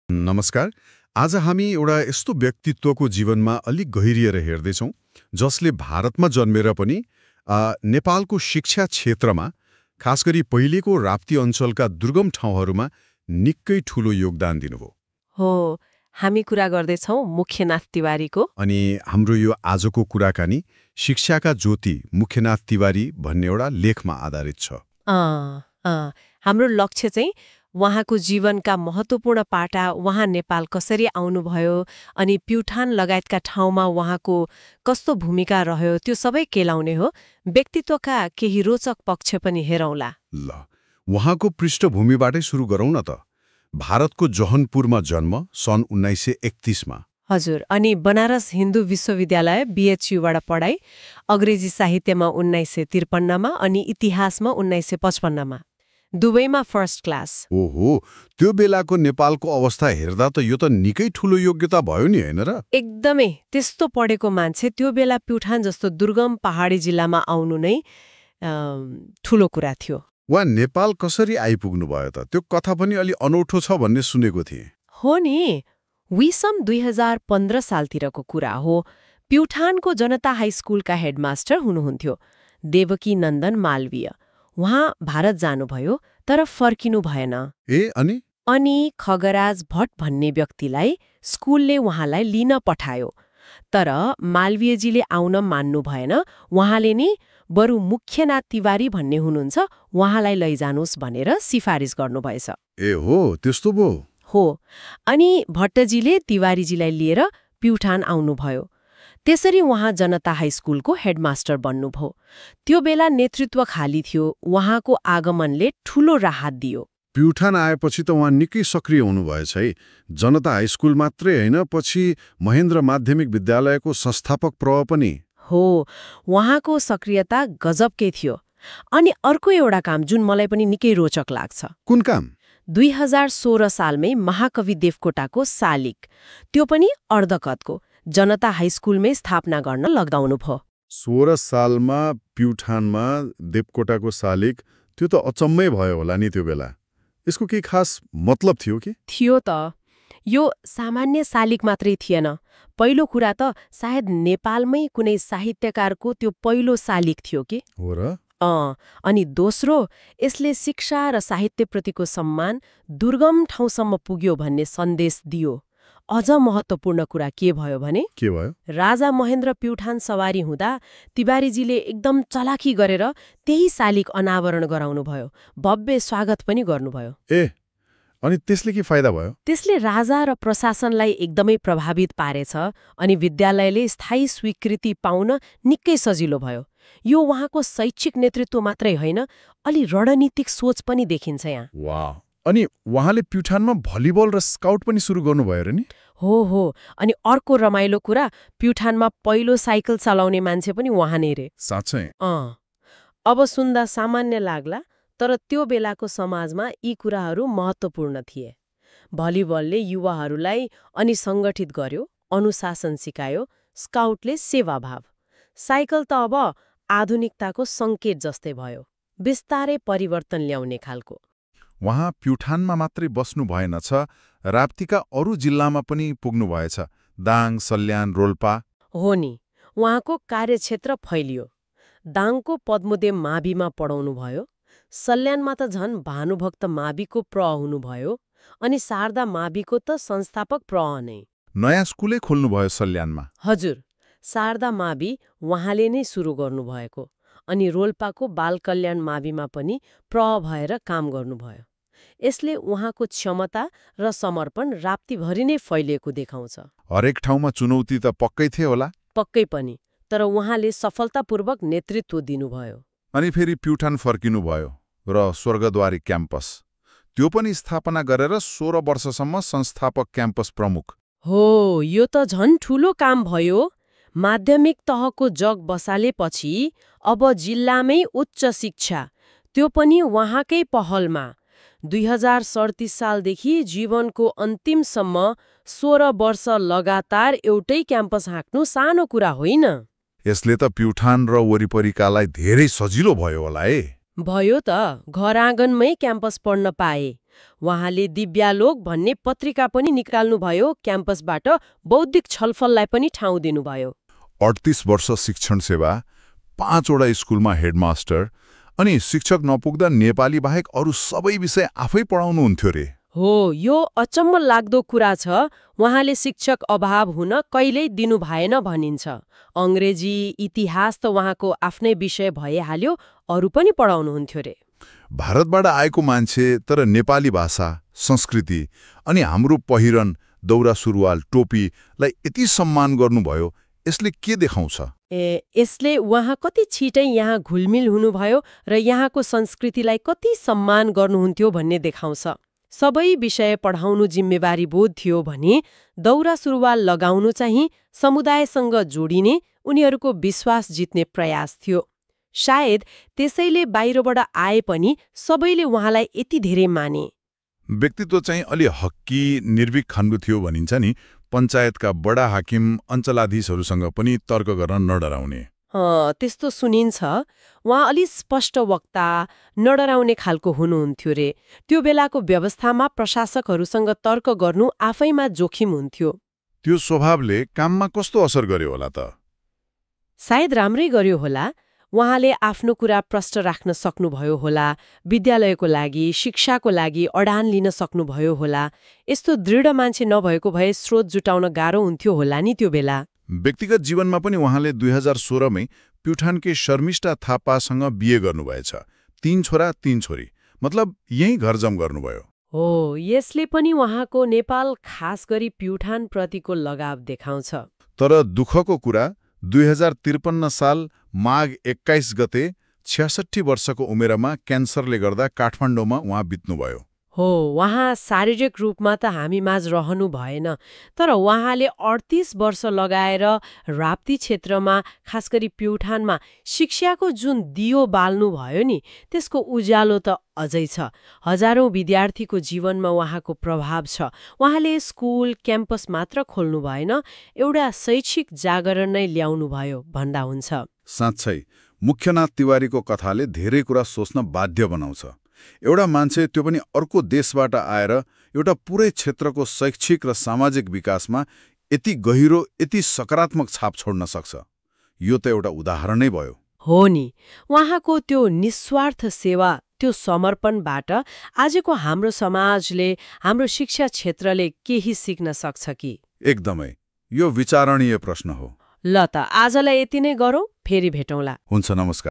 नमस्कार। आज हामी एउटा यस्तो व्यक्तित्वको जीवनमा अलिक गहिरिएर हेर्दैछौँ जसले भारतमा जन्मेर पनि नेपालको शिक्षा क्षेत्रमा खास गरी पहिलेको राप्ती अञ्चलका दुर्गम ठाउँहरूमा निकै ठूलो योगदान दिनुभयो। हो, हामी कुरा गर्दैछौँ मुख्यनाथ तिवारीको। अनि हाम्रो यो आजको कुराकानी शिक्षाका ज्योति मुख्यनाथ तिवारी भन्ने एउटा लेखमा आधारित छ। हाम्रो लक्ष्य चाहिँ उहाँको जीवनका महत्त्वपूर्ण पाटा, उहाँ नेपाल कसरी आउनुभयो अनि प्युठान लगायतका ठाउँमा उहाँको कस्तो भूमिका रह्यो त्यो सबै केलाउने हो। व्यक्तित्वका केही रोचक पक्ष पनि हेरौँला। ल, उहाँको पृष्ठभूमिबाटै सुरु गरौँ न त। भारतको जौहनपुरमा जन्म सन् 1931मा। हजुर, अनि बनारस हिन्दू विश्वविद्यालय BHUबाट पढाइ, अङ्ग्रेजी साहित्यमा 1953मा अनि इतिहासमा 1955मा, दुवैमा फर्स्ट क्लास। ओहो, त्यो बेलाको नेपालको अवस्था हेर्दा त यो त निकै ठूलो योग्यता भयो नि, होइन र? एकदमै। त्यस्तो पढेको मान्छे त्यो बेला प्युठान जस्तो दुर्गम पहाडी जिल्लामा आउनु नै ठूलो कुरा थियो। उहाँ नेपाल कसरी आइपुग्नु भयो त? त्यो कथा पनि अलि अनौठो छ भन्ने सुनेको थिएँ। हो नि, विसम 2015 सालतिरको कुरा हो। प्युठानको जनता हाई स्कुलका हेडमास्टर हुनुहुन्थ्यो देवकी नन्दन मालवीय। उहाँ भारत जानुभयो तर फर्किनु भएन। अनि खगराज भट्ट भन्ने व्यक्तिलाई स्कुलले उहाँलाई लिन पठायो, तर मालवीयजीले आउन मान्नु भएन। उहाँले नि बरु मुख्यनाथ तिवारी भन्ने हुनुहुन्छ, उहाँलाई लैजानुहोस् भनेर सिफारिस गर्नुभएछ। ए हो, त्यस्तो भयो? हो, अनि भट्टजीले तिवारीजीलाई लिएर प्युठान आउनुभयो। त्यसरी उहाँ जनता हाई स्कुलको हेडमास्टर बन्नुभयो। त्यो बेला नेतृत्व खाली थियो। उहाँको आगमनले ठूलो राहत दियो। प्युठान आएपछि त उहाँ निकै सक्रिय हुनुभएछ है। जनता हाई स्कुल मात्रै होइन, पछि महेन्द्र माध्यमिक विद्यालयको संस्थापक प्रव पनि। हो, उहाँको सक्रियता गजबकै थियो। अनि अर्को एउटा काम जुन मलाई पनि निकै रोचक लाग्छ। कुन काम? 2016 सालमै महाकवि देवकोटाको शालिग, त्यो पनि अर्धकदको, जनता हाई स्कुलमै स्थापना गर्न लगाउनु भयो। 16 सालमा प्युठानमा देवकोटाको शालिग, त्यो त अचम्मै भयो होला नि त्यो बेला। यसको केही खास मतलब थियो कि? थियो त। यो सामान्य शालिग मात्रै थिएन। पहिलो कुरा त सायद नेपालमै कुनै साहित्यकारको त्यो पहिलो शालिग थियो कि? हो र? अनि दोस्रो, यसले शिक्षा र साहित्यप्रतिको सम्मान दुर्गम ठाउँसम्म पुग्यो भन्ने सन्देश दियो। अझ महत्त्वपूर्ण कुरा के भयो भने? के भयो? राजा महेन्द्र प्युठान सवारी हुँदा तिवारीजीले एकदम चलाखी गरेर त्यही शालिग अनावरण गराउनुभयो। भव्य स्वागत पनि गर्नुभयो। अनि त्यसले के फाइदा भयो? त्यसले राजा र प्रशासनलाई एकदमै प्रभावित पारेछ अनि विद्यालयले स्थायी स्वीकृति पाउन निकै सजिलो भयो। यो उहाँको शैक्षिक नेतृत्व मात्रै होइन, अलि रणनीतिक सोच पनि देखिन्छ यहाँ। वाह! अनि उहाँले प्युठानमा भलिबल र स्काउट पनि सुरु गर्नुभयो र नि? हो, अनि अर्को रमाइलो कुरा, प्युठानमा पहिलो साइकल चलाउने मान्छे पनि उहाँ नै रे। साँच्चै? अब सुन्दा सामान्य लाग्ला, तर त्यो बेलाको समाजमा यी कुराहरू महत्त्वपूर्ण थिए। भलिबलले युवाहरूलाई अनि सङ्गठित गर्यो, अनुशासन सिकायो, स्काउटले सेवाभाव, साइकल त अब आधुनिकताको सङ्केत जस्तै भयो, बिस्तारै परिवर्तन ल्याउने खालको। उहाँ प्युठानमा मात्रै बस्नु भएनछ, राप्तीका अरू जिल्लामा पनि पुग्नु भएछ, दाङ, सल्यान, रोल्पा। हो नि, उहाँको कार्यक्षेत्र फैलियो। दाङको पद्मदेव माविमा पढाउनु भयो, सल्यानमा त झन् भानुभक्त माविको प्र हुनुभयो, अनि शारदा माविको त संस्थापक प्र नै। नयाँ स्कुलै खोल्नुभयो सल्यानमा? हजुर, शारदा मावि उहाँले नै सुरु गर्नुभएको, अनि रोल्पाको बाल कल्याण माविमा पनि प्र भएर काम गर्नुभयो। यसले उहाँको क्षमता र समर्पण राप्तीभरि नै फैलिएको देखाउँछ। हरेक ठाउँमा चुनौती त पक्कै थियो होला? पक्कै पनि, तर उहाँले सफलतापूर्वक नेतृत्व दिनुभयो। अनि फेरि प्युठान फर्किनु भयो र स्वर्गद्वारी क्याम्पस, त्यो पनि स्थापना गरेर 16 वर्षसम्म संस्थापक क्याम्पस प्रमुख। हो, यो त झन् ठूलो काम भयो। माध्यमिक तहको जग बसालेपछि अब जिल्लामै उच्च शिक्षा, त्यो पनि उहाँकै पहलमा। 2037 सालदेखि जीवनको अन्तिमसम्म 16 वर्ष लगातार एउटै क्याम्पस हाँक्नु सानो कुरा होइन। यसले त प्युठान र वरिपरिकालाई धेरै सजिलो भयो होला है? भयो त, घर आँगनमै क्याम्पस पढ्न पाए। उहाँले दिव्यालोक भन्ने पत्रिका पनि निकाल्नुभयो, क्याम्पसबाट बौद्धिक छलफललाई पनि ठाउँ दिनुभयो। 38 वर्ष शिक्षण सेवा, 5 वटा स्कुलमा हेडमास्टर, अनि शिक्षक नपुग्दा नेपाली बाहेक अरू सबै विषय आफै पढाउनुहुन्थ्यो रे। हो, यो अचम्म लाग्दो कुरा छ। उहाँले शिक्षक अभाव हुन कहिल्यै दिनु भएन भनिन्छ। अङ्ग्रेजी, इतिहास त उहाँको आफ्नै विषय भइहाल्यो, अरू पनि पढाउनुहुन्थ्यो रे। भारतबाट आएको मान्छे, तर नेपाली भाषा, संस्कृति अनि हाम्रो पहिरन, दौरा सुरुवाल, टोपीलाई यति सम्मान गर्नुभयो, यसले के देखाउँछ? यसले उहाँ कति छिटै यहाँ घुलमिल हुनुभयो र यहाँको संस्कृतिलाई कति सम्मान गर्नुहुन्थ्यो भन्ने देखाउँछ। सबै विषय पढाउनु जिम्मेवारी बोध थियो भने दौरा सुरुवाल लगाउनु चाहिँ समुदायसँग जोडिने, उनीहरूको विश्वास जित्ने प्रयास थियो। सायद त्यसैले बाहिरबाट आए पनि सबैले उहाँलाई यति धेरै माने। व्यक्तित्व चाहिँ अलि हक्की, निर्भीक खानको थियो भनिन्छ नि। पञ्चायतका बडा हाकिम, अञ्चलाधीशहरूसँग पनि तर्क गर्न नडराउने। त्यस्तो सुनिन्छ। उहाँ अलि स्पष्ट वक्ता, नडराउने खालको हुनुहुन्थ्यो रे। त्यो बेलाको व्यवस्थामा प्रशासकहरूसँग तर्क गर्नु आफैमा जोखिम हुन्थ्यो। त्यो स्वभावले काममा कस्तो असर गर्यो होला त? सायद राम्रै गर्यो होला। उहाँले आफ्नो कुरा प्रष्ट राख्न सक्नुभयो होला, विद्यालयको लागि, शिक्षाको लागि अडान लिन सक्नुभयो होला। यस्तो दृढ मान्छे नभएको भए स्रोत जुटाउन गाह्रो हुन्थ्यो होला नि त्यो बेला। व्यक्तिगत जीवनमा पनि उहाँले 2016 मै प्युठानकी शर्मिष्ठा थापासँग बिहे गर्नुभएछ। 3 छोरा 3 छोरी, मतलब यही घरजम गर्नुभयो। हो, यसले पनि उहाँको नेपाल, खास गरी प्युठान प्रतिको लगाव देखाउँछ। तर दुःखको कुरा, 2053 साल माघ 21 गते 66 वर्षको उमेरमा क्यान्सरले गर्दा काठमाडौँमा उहाँ बित्नुभयो। हो, उहाँ शारीरिक रूपमा त हामी माझ रहनु भएन, तर उहाँले 38 वर्ष लगाएर राप्ती क्षेत्रमा, खास गरी प्युठानमा शिक्षाको जुन दियो बाल्नु भयो नि, त्यसको उज्यालो त अझै छ। हजारौं विद्यार्थीको जीवनमा उहाँको प्रभाव छ। उहाँले स्कुल, क्याम्पस मात्र खोल्नु भएन, एउटा शैक्षिक जागरण नै ल्याउनु भयो भन्दा हुन्छ। साँच्चै मुख्यनाथ तिवारीको कथाले धेरै कुरा सोच्न बाध्य बनाउँछ। एउटा मान्छे, त्यो पनि अर्को देशबाट आएर एउटा पुरै क्षेत्रको शैक्षिक र सामाजिक विकासमा यति गहिरो, यति सकारात्मक छाप छोड्न सक्छ। यो त एउटा उदाहरणै भयो। हो नि, उहाँको त्यो निस्वार्थ सेवा, त्यो समर्पणबाट आजको हाम्रो समाजले, हाम्रो शिक्षा क्षेत्रले केही सिक्न सक्छ कि? एकदमै, यो विचारणीय प्रश्न हो। ल त, आजलाई यति नै गरौँ, फेरि भेटौँला। हुन्छ, नमस्कार।